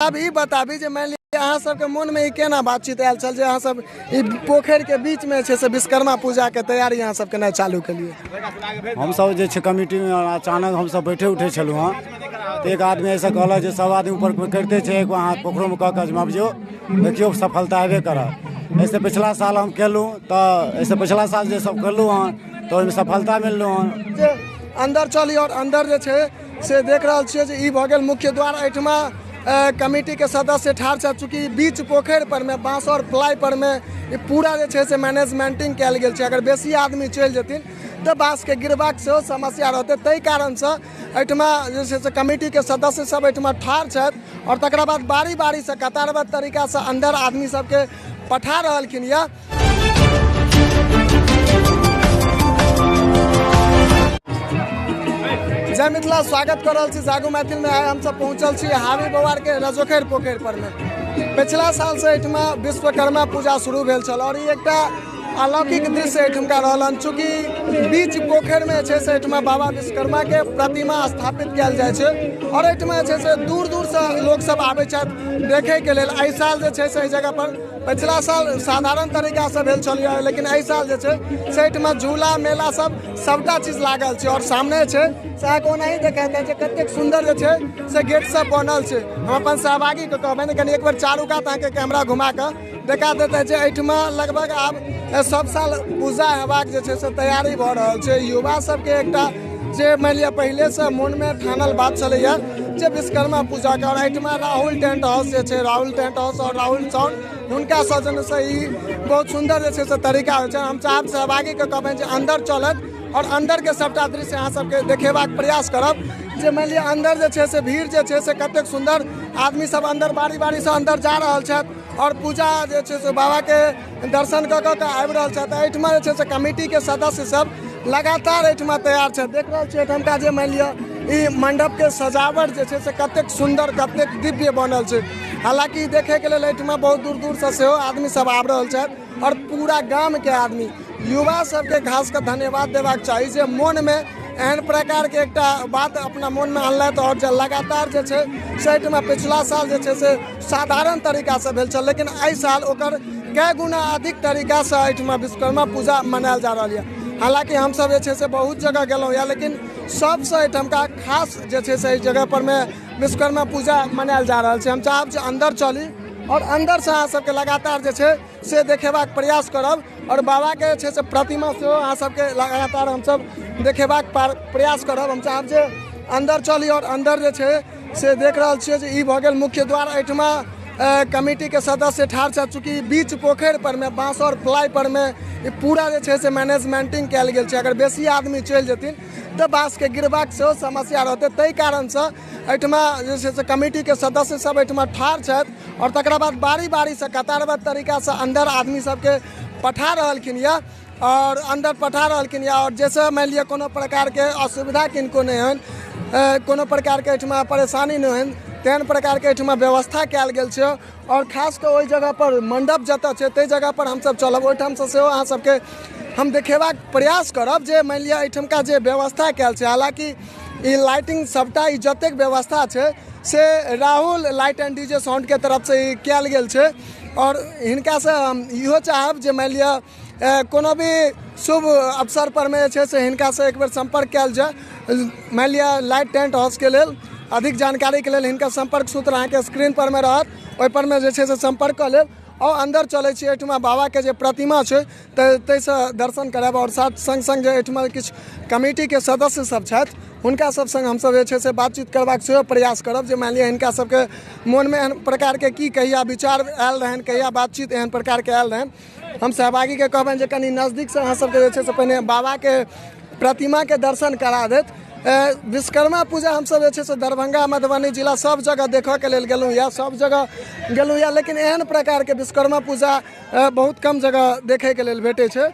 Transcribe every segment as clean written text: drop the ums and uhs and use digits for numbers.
आब ई बताबी जे मानि लिअ अहाँ सबके मोनमे ई केना बातचीत आयल छल जे अहाँ सब ई पोखरिके बीचमे छै से विश्वकर्मा पूजाके तैयारी अहाँ सब केना चालू केलियै? हमसब जे छै कमिटीमे अचानक हमसब बैठे उठे छलहुँ हँ तऽ एक आदमी ऐसे कहलक जे सब आदमी ऊपर करिते छै, एक अहाँ पोखरोमे कऽ के अजमाबियौ, देखियौ सफलता हेबे करत। एहिसँ पिछला साल हम केलहुँ तऽ एहिसँ पिछला साल जे सब केलहुँ हँ तऽ ओहिमे सफलता मिललहुँ हँ। जे अंदर चली और अंदर जे छै से देख रहल छियै जे ई भऽ गेल मुख्य द्वार। एहिठमा कमिटीके सदस्य ठाढ़ छथि। चूँकि बीच पोखरि पर मे बाँस और प्लाई पर मे ई पूरा जे छै से मैनेजमेंटिंग कयल गेल छै। अगर बेसी आदमी चलि जेथिन तऽ बाँसके गिरबाक सेहो समस्या रहतै, ताहि कारणसँ एहिठमा जे छै से कमिटीके सदस्य सब एहिठमा ठाढ़ छथि और तकरा बाद बारी बारीसँ कतारबद्ध तरीकासँ अंदर आदमी सबके पठा रहलखिन यऽ। जय मिथिला, स्वागत कर रहल छी जागू मैथिल में। आइ हमसब पहुंचल छी हावी बवार के रजोखैर पोखरि पर में। पिछला साल से एहिठमा विश्वकर्मा पूजा शुरू भेल छल और ई एकटा अलौकिक दृश्य एहिठुमका रहल हन। चूँकि बीच पोखरि में छै से एहिठमा बाबा विश्वकर्मा के प्रतिमा स्थापित कयल जाइ छै और एहिठमा जे छै से दूर दूर से लोक सब आबै छथि देखै के लेल। एहि साल जे छै से एहि जगह पर पिछला साल साधारण तरीका से भेल छल, लेकिन एहि साल जे छै से एहिठमा झूला मेला सब सबटा चीज लागल छै और सामने छै से अहाँके ओनाही देखाइत जे कतेक सुन्दर जे छै से गेट सब बनल छै। हम अपन सहभागी के कहबनि कनि एक बेर चारू कात अहाँके कैमरा घुमा कऽ देखा देतै जे एहिठमा लगभग आब सब साल पूजा हेबाक जे छै से तैयारी भऽ रहल छै। युवा सबके एकटा जे मानि लिअ पहिलेसँ मोनमे ठानल बात छलैया जे विश्वकर्मा पूजाके, और एहिठमा राहुल टेंट हाउस जे छै, राहुल टेंट हाउस और राहुल साउंड हुनका सौजन्यसँ ई बहुत सुन्दर जे छै से तरीका होइ छै। हम चाहब सहभागीके कहबनि जे अन्दर चलत और अन्दरके सबटा दृश्य अहाँ सबके देखेबाक प्रयास करब जे मानि लिअ अन्दर जे छै से भीड़ जे छै से कतेक सुन्दर आदमी सब अन्दर बारी बारीसँ अन्दर जा रहल छथि और पूजा जे छै से बाबाके दर्शन कऽ कऽ के आबि रहल छथि। एहिठमा जे छै से कमिटीके सदस्य सब लगातार एहिठमा तैयार छथि। देख रहल छियै एहिठमका जे मानि लिअ ई मंडपके सजावट जे छै से कतेक सुन्दर कतेक दिव्य बनल छै। हालाँकि देखैके लेल एहिठमा बहुत दूर दूरसँ सेहो आदमी सब आबि रहल छथि और पूरा गामके आदमी युवा सबके खास कऽ धन्यवाद देबाक चाही जे मोनमे एहन प्रकारके एकटा बात अपना मोनमे अनलथि और जे लगातार जे छै से एहिठमा पिछला साल जे छै से साधारण तरीकासँ भेल छल, लेकिन एहि साल ओकर कए गुना अधिक तरीकासँ एहिठमा विश्वकर्मा पूजा मनायल जा रहल यऽ। हालाँकि हमसब जे छै से बहुत जगह गेलहुँ यऽ, लेकिन सबसँ एहिठमका खास जे छै से एहि जगह पर मे विश्वकर्मा पूजा मनायल जा रहल छै। हम चाहब जे अन्दर चली और अन्दरसँ अहाँ सबके लगातार जे छै से देखेबाक प्रयास करब और बाबाके जे छै से प्रतिमा सेहो अहाँ सबके लगातार हमसब देखेबाक प्रयास करब। हम चाहब जे अन्दर चली और अन्दर जे छै से देख रहल छियै जे ई भऽ गेल मुख्य द्वार। एहिठमा कमिटीके सदस्य ठाढ़ छथि। चूँकि बीच पोखरि पर मे बाँस और प्लाई पर मे ई पूरा जे छै से मैनेजमेंटिंग कयल गेल छै। अगर बेसी आदमी चलि जेथिन तऽ बाँसके गिरबाक सेहो समस्या रहतै, ताहि कारणसँ एहिठमा जे छै से कमिटीके सदस्य सब एहिठमा ठाढ़ छथि और तकरा बाद बारी बारीसँ कतारबद्ध तरीकासँ अन्दर आदमी सबके पठा रहलखिन यऽ और अन्दर पठा रहलखिन यऽ और जाहिसँ मानि लिअ कोनो प्रकारके असुविधा किनको नहि होइन, कोनो प्रकारके एहिठमा परेशानी नहि होइन, तेहन प्रकारके एहिठमा व्यवस्था कयल गेल छै। और खास कऽ ओहि जगह पर मंडप जतऽ छै ताहि जगह पर हमसब चलब, ओहिठामसँ सेहो अहाँ सबके हम देखेबाक प्रयास करब जे मानि लिअ एहिठमका जे व्यवस्था कयल छै। हालाँकि ई लाइटिंग सबटा ई जतेक व्यवस्था छै से राहुल लाइट एंड डीजे साउंडके तरफसँ ई कयल गेल छै और हिनकासँ हम इहो चाहब जे मानि लिअ कोनो भी शुभ अवसर पर मे जे छै से हिनकासँ एक बेर सम्पर्क कयल जाय। मानि लिअ लाइट टेंट हाउसके लेल अधिक जानकारीके लेल हिनकर सम्पर्क सूत्र अहाँके स्क्रीन पर मे रहत, ओहि पर मे जे छै से सम्पर्क कऽ लेब। और अन्दर चलै छी, एहिठमा बाबाके जे प्रतिमा छै ताहिसँ दर्शन करायब और साथ सङ्ग सङ्ग जे एहिठमा किछु कमिटीके सदस्य सब छथि हुनका सब सङ्ग हमसब जे छै से बातचीत करबाक सेहो प्रयास करब जे मानि लिअ हिनका सबके मोनमे एहन प्रकारके की कहिया विचार आयल रहनि, कहिया बातचीत एहन प्रकारके आयल रहनि। हम सहभागीके कहबनि जे कनि नजदीकसँ अहाँ सबके जे छै से पहिने बाबाके प्रतिमाके दर्शन करा देत। विश्वकर्मा पूजा हमसब जे छै से दरभंगा मधुबनी जिला सब जगह देखऽके लेल गेलहुँ यऽ, सब जगह गेलहुँ यऽ, लेकिन एहन प्रकारके विश्वकर्मा पूजा बहुत कम जगह देखैके लेल भेटै छै।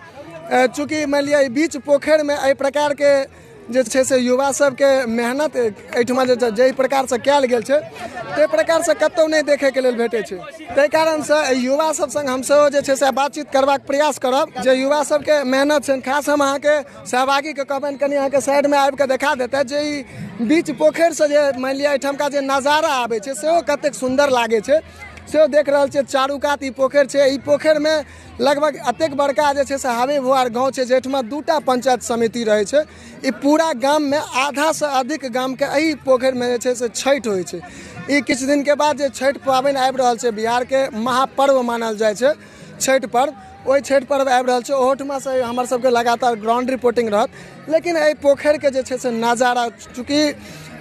चूँकि मानि लिअ ई बीच पोखरिमे एहि प्रकारके जे छै से युवा सबके मेहनत एहिठुमा जे जाहि प्रकारसँ कयल गेल छै ताहि प्रकारसँ कतहु नहि देखैके लेल भेटै छै। ताहि कारणसँ एहि युवा सब सङ्ग हम सेहो जे छै से बातचीत करबाक प्रयास करब जे युवा सबके मेहनत छनि। खास हम अहाँके सहभागीके कहबनि कनि अहाँके साइडमे आबिके देखा देतै जे ई बीच पोखरिसँ जे मानि लिअ एहिठामका जे नजारा आबै छै सेहो कतेक सुन्दर लागै छै। सेहो देख रहल छियै चारू कात ई पोखरि छै। ई पोखरिमे लगभग एतेक बड़का जे छै से हावी भुआर गाँव छै जाहिठमा 2टा पंचायत समिति रहै छै। ई पूरा गाममे आधासँ अधिक गामके एहि पोखरिमे जे छै से छठि होइ छै। ई किछु दिनके बाद जे छठि पाबनि आबि रहल छै, बिहारके महापर्व मानल जाइ छै छठि पर्व, ओहि छठि पर्व आबि रहल छै, ओहोठुमासँ हमर सबके लगातार ग्राउंड रिपोर्टिंग रहत। लेकिन एहि पोखरिके जे छै से नजारा, चूँकि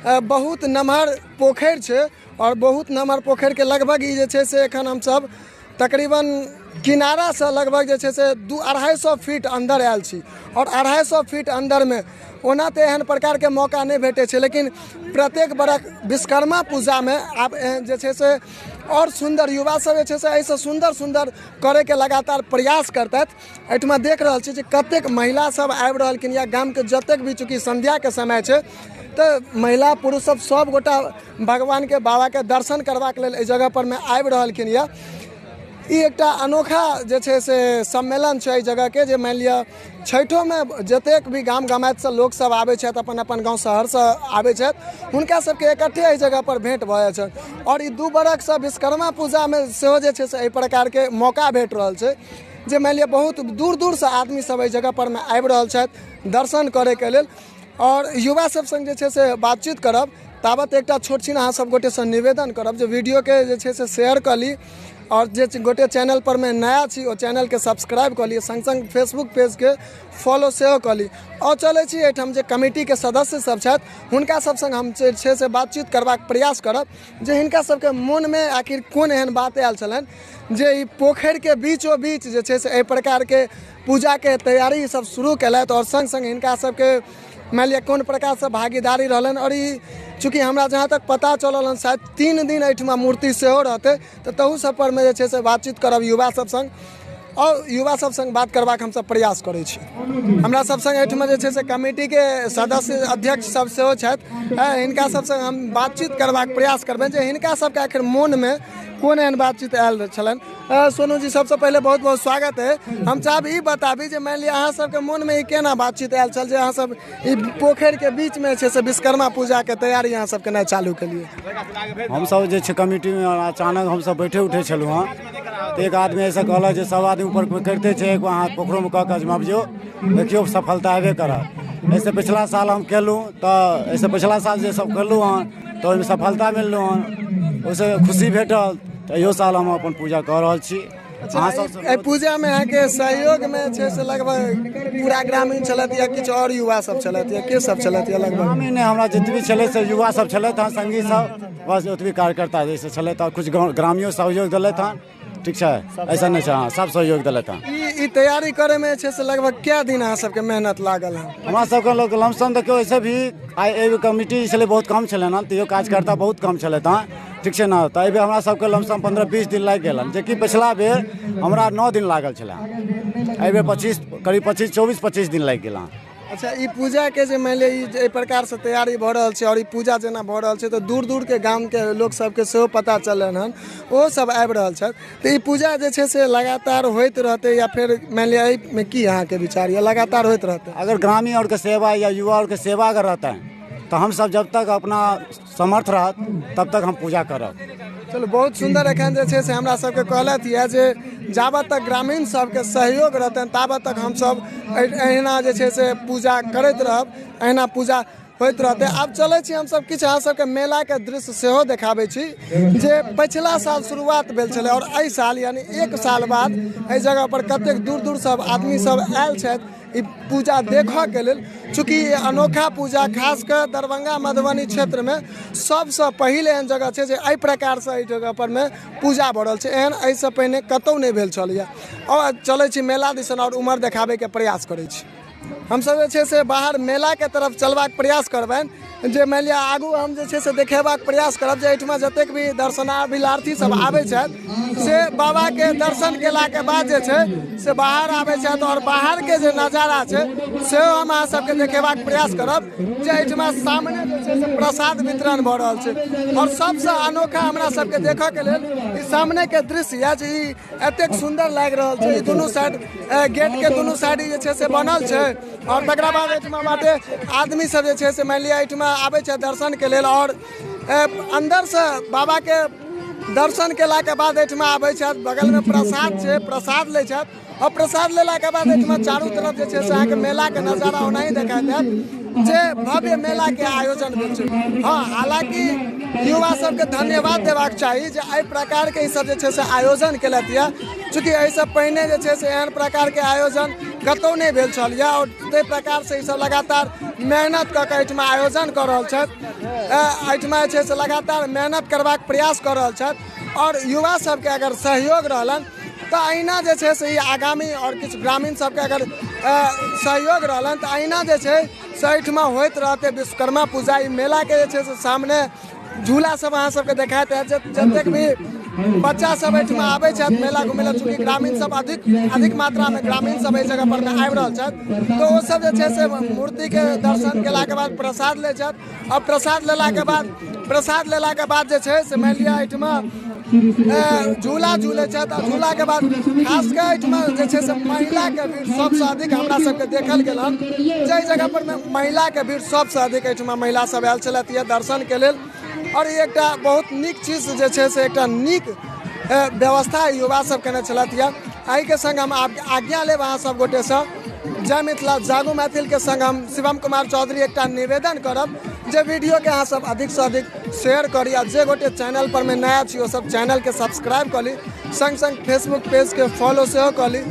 बहुत नमहर पोखरि छै और बहुत नमहर पोखरिके लगभग ई जे छै से एखन हमसब तकरीबन किनारासँ लगभग जे छै से 200-250 फीट अन्दर आयल छी। और 250 फीट अन्दरमे ओना तऽ एहन प्रकारके मौका नहि भेटै छै, लेकिन प्रत्येक बरख विश्वकर्मा पूजामे आब जे छै से और सुन्दर युवा सब जे छै से एहिसँ सुन्दर सुन्दर करैके लगातार प्रयास करतथि। एहिठमा देख रहल छी जे कतेक महिला सब आबि रहलखिन या गामके जतेक भी, चूँकि संध्याके समय छै तऽ महिला पुरुष सब सब गोटा भगवानके बाबाके दर्शन करबाक लेल एहि जगह पर मे आबि रहलखिन। यऽ ई एकटा अनोखा जे छै से सम्मेलन छै एहि जगहके, जे मानि लिअ छठिओमे जतेक भी गाम गमायतसँ लोकसब आबै छथि, अपन अपन गाँव शहरसँ आबै छथि, हुनका सबके इकट्ठे एहि जगह पर भेंट भऽ जाइ छनि। और ई 2 बरखसँ विश्वकर्मा पूजामे सेहो जे छै से एहि प्रकारके मौका भेट रहल छै जे मानि लिअ बहुत दूर दूरसँ आदमी सब एहि जगह पर मे आबि रहल छथि दर्शन करैके लेल। और युवा सब संग जे छै से बातचीत करब, ताबत एकटा छोट छिन अहाँ सब गोटेसँ निवेदन करब जे वीडियोके जे छै से शेयर कऽ ली और जे गोटे चैनल पर मे नया छी ओ चैनलके सब्सक्राइब कऽ ली, संग संग फेसबुक पेजके फॉलो सेहो कऽ ली। और चलै छी एहिठाम जे कमिटीके सदस्य सब छथि हुनका सब संग हम जे छै से बातचीत करबाक प्रयास करब जे हिनका सबके मोनमे आखिर कोन एहन बात आयल छलनि जे ई पोखरिके बीचो बीच जे छै से एहि प्रकारके पूजाके तैयारी सब शुरू केलथि और संग संग हिनका सबके मानि लिअ कोन प्रकारसँ भागीदारी रहलनि। और ई चूँकि हमरा जहाँ तक पता चलल हन शायद 3 दिन एहिठमा मूर्ति सेहो रहतै, तऽ तहू सब परमे जे छै से बातचीत करब युवा सब संग और युवा सब संग बात करबाक हमसब प्रयास करै छी। हमरा सब संग एहिठमा जे छै से कमिटीके सदस्य अध्यक्ष सब सेहो छथि, हिनका सब संग हम बातचीत करबाक प्रयास करबनि जे हिनका सबके आखिर मोनमे कोन एहन बातचीत आयल छलनि। सोनू जी सबसँ पहिले बहुत बहुत स्वागत है। हम चाहब ई बताबी जे मानि लिअ अहाँ सबके मोनमे ई केना बातचीत आयल छल जे अहाँ सब ई पोखरिके बीचमे छै से विश्वकर्मा पूजाके तैयारी अहाँ सब केना चालू केलियै? हमसब जे छै कमिटीमे अचानक हमसब बैठे उठे छलहुँ हँ तऽ एक आदमी ऐसे कहलक जे सब आदमी ऊपर करिते छै, एक अहाँ पोखरोमे कऽ के अजमाबियौ, देखियौ सफलता हेबे करत। एहिसँ पिछला साल हम केलहुँ तऽ एहिसँ पिछला साल जे सब केलहुँ हँ तऽ ओहिमे सफलता मिललहुँ हँ, ओहिसँ खुशी भेटल, तऽ इहो साल हम अपन पूजा कऽ रहल छी। एहि पूजामे अहाँके सहयोगमे छै से लगभग पूरा ग्रामीण छलथि या किछु आओर युवा सब छलथि या के सब छलथि? या लगभग ग्रामीण नहि, हमरा जतबी छलै से युवा सब छलथि हँ, संगी सब, बस ओतबी कार्यकर्ता जैसे छलथि हँ, कुछ ग्रामीणो सहयोग देलथि हँ, ठीक छै, ऐसा नहि छै, हँ सब सहयोग देलथि हँ। ई तैयारी करैमे छै से लगभग कए दिन अहाँ सबके मेहनत लागल हँ? हमरा सबके लोक लमसम देखियौ ऐसे भी आइ एहि कमिटी छलै बहुत कम छलै ने, तैयो कार्यकर्ता बहुत कम छलथि हँ, ठीक छै ने, तऽ एहिबेर हमरा सबके लमसम 15-20 दिन लागि गेल हन, जेकि पिछला बेर हमरा 9 दिन लागल छलै, एहिबेर करीब 24-25 दिन लागि गेल हँ। अच्छा, ई पूजाके जे मानि लिअ ई एहि प्रकारसँ तैयारी भऽ रहल छै और ई पूजा जेना भऽ रहल छै तऽ दूर दूरके गामके लोक सबके सेहो पता चललनि हन, ओहो सब आबि रहल छथि, तऽ ई पूजा जे छै से लगातार होइत रहतै या फेर मानि लिअ एहिमे की अहाँके विचार यऽ, लगातार होइत रहतै? अगर ग्रामीण आओरके सेवा या युवा आओरके सेवा अगर रहतै तऽ हमसब जब तक अपना समर्थ रहत तब तक हम पूजा करब। चलू, बहुत सुन्दर एखन जे छै से हमरा सबके कहलथि यऽ जे जाबत तक ग्रामीण सबके सहयोग रहतनि ताबत तक हमसब एहिना जे छै से पूजा करैत रहब, एहिना पूजा होइत रहतै। आब चलै छी हमसब किछु अहाँ सबके मेलाके दृश्य सेहो देखाबै छी जे पछिला साल शुरुआत भेल छलै और एहि साल यानी 1 साल बाद एहि जगह पर कतेक दूर दूर सब आदमी सब आयल छथि ई पूजा देखऽके लेल। चूँकि अनोखा पूजा खास कऽ दरभंगा मधुबनी क्षेत्रमे सबसँ पहिल एहन जगह छै जे एहि प्रकारसँ एहि जगह परमे पूजा भऽ रहल छै, एहन एहिसँ पहिने कतहु नहि भेल छल। यऽ और चलै छी मेला दिसन और उमर देखाबैके प्रयास करै छी। हमसब जे छै से बाहर मेलाके तरफ चलबाक प्रयास करबनि, जे मानि लिअ आगू हम जे छै से देखेबाक प्रयास करब जे एहिठमा जतेक भी दर्शनाभिलार्थी सब आबै छथि से बाबाके दर्शन केलाके बाद जे छै से बाहर आबै छथि आओर बाहरके जे नजारा छै सेहो हम अहाँ सबके देखेबाक प्रयास करब जे एहिठमा सामने जे छै से प्रसाद वितरण भऽ रहल छै। आओर सबसँ अनोखा हमरा सबके देखऽके लेल ई सामनेके दृश्य यऽ जे ई एतेक सुन्दर लागि रहल छै। ई दुनू साइड गेटके दुनू साइड जे छै से बनल छै आओर तकरा बाद एहिठमा बाटे आदमी सब जे छै से मानि लिअ एहिठमा आबै छै दर्शनके लेल आओर अन्दरसँ बाबाके दर्शन केलाके बाद एहिठमा आबै छथि, बगलमे प्रसाद छै, प्रसाद लै छथि आओर प्रसाद लेलाके बाद एहिठमा चारू तरफ जे छै से अहाँके मेलाके नजारा ओनाही देखाइ देत जे भव्य मेलाके आयोजन भेल छै। हँ, हालाँकि युवा सबके धन्यवाद देबाक चाही जे एहि प्रकारके ईसब जे छै से आयोजन केलथि यऽ, चूँकि एहिसँ पहिने जे छै से एहन प्रकारके आयोजन कतहु नहि भेल छल यऽ आओर ताहि प्रकारसँ ईसब लगातार मेहनत कऽ कऽ एहिठमा आयोजन कऽ रहल छथि। एहिठमा जे छै से लगातार मेहनत करबाक प्रयास कऽ रहल छथि आओर युवा सबके अगर सहयोग रहलनि तऽ अहिना जे छै से ई आगामी आओर किछु ग्रामीण सबके अगर सहयोग रहलनि तऽ अहिना जे छै से एहिठमा होइत रहतै विश्वकर्मा पूजा। ई मेलाके जे छै से सामने झूला सब अहाँ सबके देखाइत हैत, जतेक भी बच्चा सब एहिठमा आबै छथि मेला घुमै लए, चूँकि ग्रामीण सब अधिक मात्रामे ग्रामीण सब एहि जगह पर मे आबि रहल छथि तऽ ओ सब जे छै से मूर्तिके दर्शन केलाके बाद प्रसाद लै छथि आओर प्रसाद लेलाके बाद जे छै से मानि लिअ एहिठमा झूला झूलै छथि आओर झूलाके बाद खास कऽ एहिठमा जे छै से महिलाके भीड़ सबसँ अधिक हमरा सबके देखल गेल हन। जाहि जगह पर मे महिलाके भीड़ सबसँ अधिक एहिठमा महिला सब आयल छलथि यऽ दर्शनके लेल आओर ई एकटा बहुत नीक चीज जे छै से एकटा नीक व्यवस्था युवा सब केने छलथि यऽ। एहिके संग हम आज्ञा लेब अहाँ सब गोटेसँ। जय मिथिला, जागू मैथिल के संग हम शिवम कुमार चौधरी एकटा निवेदन करब जे वीडियो के अहाँ सब अधिक से अधिक शेयर करी आ जे गोटे चैनल पर में नया छी ओ सब चैनल के सब्सक्राइब कऽ ली, संग संग फेसबुक पेज के फॉलो सेहो कऽ ली।